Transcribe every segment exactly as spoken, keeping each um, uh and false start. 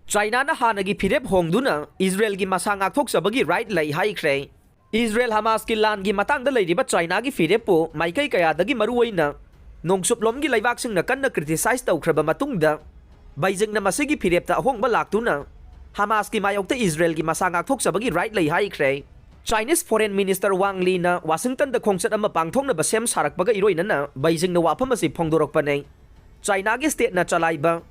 ꯆꯥꯏꯅꯥꯅ ꯍꯥꯟꯅꯒꯤ ꯐꯤꯔꯦꯞ ꯍꯣꯡꯗꯨꯅ ꯏꯖꯔꯦꯜꯒꯤ ꯃꯁꯥ ꯉꯥꯛꯊꯣꯛꯆꯕꯒꯤ ꯔꯥꯏꯠ ꯂꯩ ꯍꯥꯏꯈ꯭ꯔꯦ꯫ ꯏꯖꯔꯦꯜ ꯍꯃꯥꯁꯀꯤ ꯂꯥꯟꯒꯤ ꯃꯇꯥꯡꯗ ꯂꯩꯔꯤꯕ ꯆꯥꯏꯅꯥꯒꯤ ꯐꯤꯔꯦꯞꯄꯨ ꯃꯥꯏꯀꯩ ꯀꯌꯥꯗꯒꯤ ꯃꯔꯨꯑꯣꯏꯅ ꯅꯣꯡꯆꯨꯞꯂꯣꯝꯒꯤ ꯂꯩꯕꯥꯛꯁꯤꯡꯅ ꯀꯟꯅ ꯀ꯭ꯔꯤꯇꯤꯁꯥꯏꯖ ꯇꯧꯈ꯭ꯔꯕ ꯃꯇꯨꯡꯗ, ꯕꯩꯖꯤꯡꯅ ꯃꯁꯤꯒꯤ ꯐꯤꯔꯦꯞꯇ ꯑꯍꯣꯡꯕ ꯂꯥꯛꯇꯨꯅ ꯍꯃꯥꯁꯀꯤ ꯃꯥꯌꯣꯛꯇ ꯏꯖꯔꯦꯜꯒꯤ ꯃꯁꯥ ꯉꯥꯛꯊꯣꯛꯆꯕꯒꯤ ꯔꯥꯏꯠ ꯂꯩ ꯍꯥꯏꯈ꯭ꯔꯦ꯫ ꯆꯥꯏꯅꯤꯁ ꯐꯣꯔꯦꯟ ꯃꯤꯅꯤꯁꯇꯔ ꯋꯥꯡ ꯂꯤꯅ ꯋꯥꯁꯤꯡꯇꯟꯗ ꯈꯣꯡꯆꯠ ꯑꯃ ꯄꯥꯡꯊꯣꯛꯅꯕ ꯁꯦꯝ ꯁꯥꯔꯛꯄꯒ ꯏꯔꯣꯏꯅꯅ ꯕꯩꯖꯤꯡꯅ ꯋꯥꯐꯝ ꯑꯁꯤ ꯐꯣꯡꯗꯣꯔꯛꯄꯅꯦ꯫ ꯆꯥꯏꯅꯥꯒꯤ ꯁ꯭ꯇꯦꯠꯅ ꯆꯂꯥꯏꯕ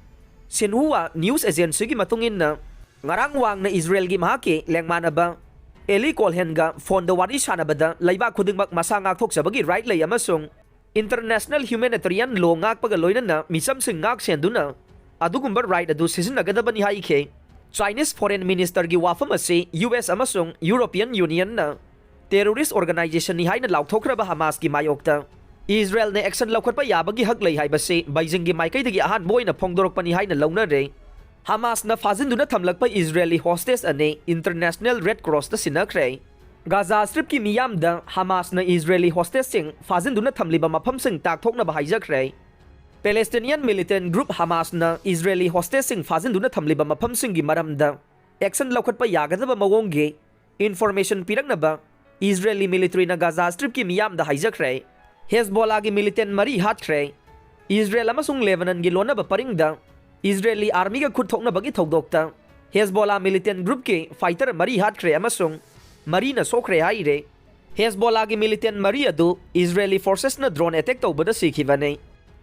ꯁꯤꯟꯍꯨꯋꯥ ꯅ꯭ꯌꯨꯁ ꯑꯦꯖꯦꯟꯁꯤꯒꯤ ꯃꯇꯨꯡ ꯏꯟꯅ, ꯉꯔꯥꯡ ꯋꯥꯡꯅ ꯏꯖꯔꯦꯜꯒꯤ ꯃꯍꯥꯛꯀꯤ ꯂꯦꯡꯃꯥꯟꯅꯕ ꯑꯦꯂꯤ ꯀꯣꯜꯍꯦꯟꯒ ꯐꯣꯟꯗ ꯋꯥꯔꯤ ꯁꯥꯟꯅꯕꯗ ꯂꯩꯕꯥꯛ ꯈꯨꯗꯤꯡꯃꯛ ꯃꯁꯥ ꯉꯥꯛꯊꯣꯛꯆꯕꯒꯤ ꯔꯥꯏꯠ ꯂꯩ ꯑꯃꯁꯨꯡ ꯏꯟꯇꯔꯅꯦꯁꯅꯦꯜ ꯍ꯭ꯌꯨꯃꯦꯅꯤꯇꯔꯤꯌꯟ ꯂꯣ ꯉꯥꯛꯄꯒ ꯂꯣꯏꯅꯅ ꯃꯤꯆꯝꯁꯤꯡ ꯉꯥꯛ ꯁꯦꯟꯗꯨꯅ ꯑꯗꯨꯒꯨꯝꯕ ꯔꯥꯏꯠ ꯑꯗꯨ ꯁꯤꯖꯤꯟꯅꯒꯗꯕꯅꯤ ꯍꯥꯏꯈꯤ꯫ ꯆꯥꯏꯅꯤꯁ ꯐꯣꯔꯦꯟ ꯃꯤꯅꯤꯁꯇꯔꯒꯤ ꯋꯥꯐꯝ ꯑꯁꯤ ꯌꯨ ꯑꯦꯁ ꯑꯃꯁꯨꯡ ꯌꯨꯔꯣꯄꯤꯌꯟ ꯌꯨꯅꯤꯌꯟꯅ ꯇꯦꯔꯣꯔꯤꯁ ꯑꯣꯔꯒꯅꯥꯏꯖꯦꯁꯟꯅꯤ ꯍꯥꯏꯅ ꯂꯥꯎꯊꯣꯛꯈ꯭ꯔꯕ ꯍꯃꯥꯁꯀꯤ ꯃꯥꯌꯣꯛꯇ ꯏꯖꯔꯦꯜꯅ ꯑꯦꯛꯁꯟ ꯂꯧꯈꯠꯄ ꯌꯥꯕꯒꯤ ꯍꯛ ꯂꯩ ꯍꯥꯏꯕꯁꯤ ꯕꯩꯖꯤꯡꯒꯤ ꯃꯥꯏꯀꯩꯗꯒꯤ ꯑꯍꯥꯟꯕ ꯑꯣꯏꯅ ꯐꯣꯡꯗꯣꯔꯛꯄꯅꯤ ꯍꯥꯏꯅ ꯂꯧꯅꯔꯦ꯫ ꯍꯃꯥꯁꯅ ꯐꯥꯖꯤꯟꯗꯨꯅ ꯊꯝꯂꯛꯄ ꯏꯖꯔꯦꯂꯤ ꯍꯣꯁꯇꯦꯖ ꯑꯅꯤ ꯏꯟꯇꯔꯅꯦꯁꯅꯦꯜ ꯔꯦꯗ ꯀ꯭ꯔꯣꯁꯇ ꯁꯤꯟꯅꯈ꯭ꯔꯦ꯫ ꯒꯥꯖꯥ ꯁ꯭ꯇ꯭ꯔꯤꯞꯀꯤ ꯃꯤꯌꯥꯝꯗ ꯍꯃꯥꯁꯅ ꯏꯖꯔꯦꯂꯤ ꯍꯣꯁꯇꯦꯖꯁꯤꯡ ꯐꯥꯖꯤꯟꯗꯨꯅ ꯊꯝꯂꯤꯕ ꯃꯐꯝꯁꯤꯡ ꯇꯥꯛꯊꯣꯛꯅꯕ ꯍꯥꯏꯖꯈ꯭ꯔꯦ꯫ ꯄꯦꯂꯦꯁꯇꯤꯅꯤꯌꯟ ꯃꯤꯂꯤꯇꯦꯟ ꯒ꯭ꯔꯨꯞ ꯍꯃꯥꯁꯅ ꯏꯖꯔꯦꯂꯤ ꯍꯣꯁꯇꯦꯖꯁꯤꯡ ꯐꯥꯖꯤꯟꯗꯨꯅ ꯊꯝꯂꯤꯕ ꯃꯐꯝꯁꯤꯡꯒꯤ ꯃꯔꯝꯗ ꯑꯦꯛꯁꯟ ꯂꯧꯈꯠꯄ ꯌꯥꯒꯗꯕ ꯃꯑꯣꯡꯒꯤ ꯏꯟꯐꯣꯔꯃꯦꯁꯟ ꯄꯤꯔꯛꯅꯕ ꯏꯖꯔꯦꯂꯤ ꯃꯤꯂꯤꯇꯔꯤꯅ ꯒꯥꯖꯥ ꯁ꯭ꯇ꯭ꯔꯤꯞꯀꯤ ꯃꯤꯌꯥꯝꯗ ꯍꯥꯏꯖꯈ꯭ꯔꯦ꯫ ꯍꯦꯖꯕꯣꯂꯥꯒꯤ ꯃꯤꯂꯤꯇꯦꯟ ꯃꯔꯤ ꯍꯥꯠꯈ꯭ꯔꯦ꯫ ꯏꯖꯔꯦꯜ ꯑꯃꯁꯨꯡ ꯂꯦꯕꯅꯟꯒꯤ ꯂꯣꯟꯅꯕ ꯄꯔꯤꯡꯗ ꯏꯖꯔꯦꯂꯤ ꯑꯥꯔꯃꯤꯒ ꯈꯨꯠ ꯊꯣꯛꯅꯕꯒꯤ ꯊꯧꯗꯣꯛꯇ ꯍꯦꯖꯕꯣꯂꯥ ꯃꯤꯂꯤꯇꯦꯟ ꯒ꯭ꯔꯨꯞꯀꯤ ꯐꯥꯏꯇꯔ ꯃꯔꯤ ꯍꯥꯠꯈ꯭ꯔꯦ ꯑꯃꯁꯨꯡ ꯃꯔꯤꯅ ꯁꯣꯛꯈ꯭ꯔꯦ ꯍꯥꯏꯔꯦ꯫ ꯍꯦꯖꯕꯣꯂꯥꯒꯤ ꯃꯤꯂꯤꯇꯦꯟ ꯃꯔꯤ ꯑꯗꯨ ꯏꯖꯔꯦꯂꯤ ꯐꯣꯔꯁꯦꯁꯅ ꯗ꯭ꯔꯣꯟ ꯑꯦꯇꯦꯛ ꯇꯧꯕꯗ ꯁꯤꯈꯤꯕꯅꯤ꯫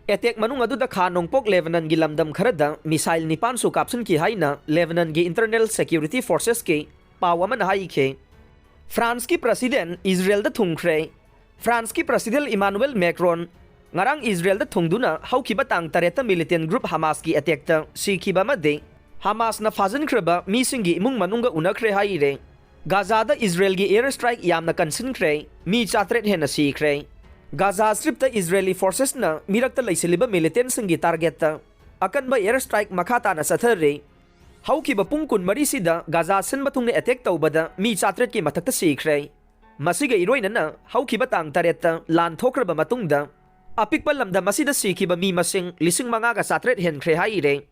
ꯑꯦꯇꯦꯛ ꯃꯅꯨꯡ ꯑꯗꯨꯗ ꯈꯥ ꯅꯣꯡꯄꯣꯛ ꯂꯦꯕꯅꯟꯒꯤ ꯂꯝꯗꯝ ꯈꯔꯗ ꯃꯤꯁꯥꯏꯜ ꯅꯤꯄꯥꯟꯁꯨ ꯀꯥꯞꯁꯤꯟꯈꯤ ꯍꯥꯏꯅ ꯂꯦꯕꯅꯟꯒꯤ ꯏꯟꯇꯔꯅꯦꯜ ꯁꯦꯀ꯭ꯌꯨꯔꯤꯇꯤ ꯐꯣꯔꯁꯦꯁꯀꯤ ꯄꯥꯎ ꯑꯃꯅ ꯍꯥꯏꯈꯤ꯫ ꯐ꯭ꯔꯥꯟꯁꯀꯤ ꯄ꯭ꯔꯁꯤꯗꯦꯟ ꯏꯖꯔꯦꯜꯗ ꯊꯨꯡꯈ꯭ꯔꯦ꯫ ꯐ꯭ꯔꯥꯟꯁꯀꯤ ꯄ꯭ꯔꯁꯤꯗꯦꯟ ꯏꯃꯥꯅꯨꯑꯦꯜ ꯃꯦꯀ꯭ꯔꯣꯟ ꯉꯔꯥꯡ ꯏꯖꯔꯦꯜꯗ ꯊꯨꯡꯗꯨꯅ ꯍꯧꯈꯤꯕ ꯇꯥꯡ ꯇꯔꯦꯠꯇ ꯃꯤꯂꯤꯇꯦꯟ ꯒ꯭ꯔꯨꯞ ꯍꯃꯥꯁꯀꯤ ꯑꯦꯇꯦꯛꯇ ꯁꯤꯈꯤꯕ ꯑꯃꯗꯤ ꯍꯃꯥꯁꯅ ꯐꯥꯖꯤꯟꯈ꯭ꯔꯕ ꯃꯤꯁꯤꯡꯒꯤ ꯏꯃꯨꯡ ꯃꯅꯨꯡꯒ ꯎꯅꯈ꯭ꯔꯦ ꯍꯥꯏꯔꯦ꯫ ꯒꯥꯖꯥꯗ ꯏꯖꯔꯦꯜꯒꯤ ꯑꯦꯌꯔ ꯁ꯭ꯇ꯭ꯔꯥꯏꯛ ꯌꯥꯝꯅ ꯀꯟꯁꯤꯟꯈ꯭ꯔꯦ, ꯃꯤ ꯆꯥꯇꯔꯦꯠ ꯍꯦꯟꯅ ꯁꯤꯈ꯭ꯔꯦ꯫ ꯒꯥꯖꯥ ꯁ꯭ꯇ꯭ꯔꯤꯞꯇ ꯏꯖꯔꯦꯂꯤ ꯐꯣꯔꯁꯦꯁꯅ ꯃꯤꯔꯛꯇ ꯂꯩꯁꯤꯜꯂꯤꯕ ꯃꯤꯂꯤꯇꯦꯟꯁꯤꯡꯒꯤ ꯇꯥꯔꯒꯦꯠꯇ ꯑꯀꯟꯕ ꯑꯦꯌꯔ ꯁ꯭ꯇ꯭ꯔꯥꯏꯛ ꯃꯈꯥ ꯇꯥꯅ ꯆꯠꯊꯔꯤ꯫ ꯍꯧꯈꯤꯕ ꯄꯨꯡ ꯀꯨꯟꯃꯔꯤꯁꯤꯗ ꯒꯥꯖꯥ ꯁꯤꯟꯕ ꯊꯨꯡꯅ ꯑꯦꯇꯦꯛ ꯇꯧꯕꯗ ꯃꯤ ꯆꯥꯇꯔꯦꯠꯀꯤ ꯃꯊꯛꯇ ꯁꯤꯈ꯭ꯔꯦ꯫ ꯃꯁꯤꯒ ꯏꯔꯣꯏꯅꯅ ꯍꯧꯈꯤꯕ ꯇꯥꯡ ꯇꯔꯦꯠꯇ ꯂꯥꯟ ꯊꯣꯛꯈ꯭ꯔꯕ ꯃꯇꯨꯡꯗ ꯑꯄꯤꯛꯄ ꯂꯝꯗꯝ ꯑꯁꯤꯗ ꯁꯤꯈꯤꯕ ꯃꯤ ꯃꯁꯤꯡ ꯂꯤꯁꯤꯡ ꯃꯉꯥꯒ ꯆꯥꯇꯔꯦꯠ ꯍꯦꯟꯈ꯭ꯔꯦ ꯍꯥꯏꯔꯦ꯫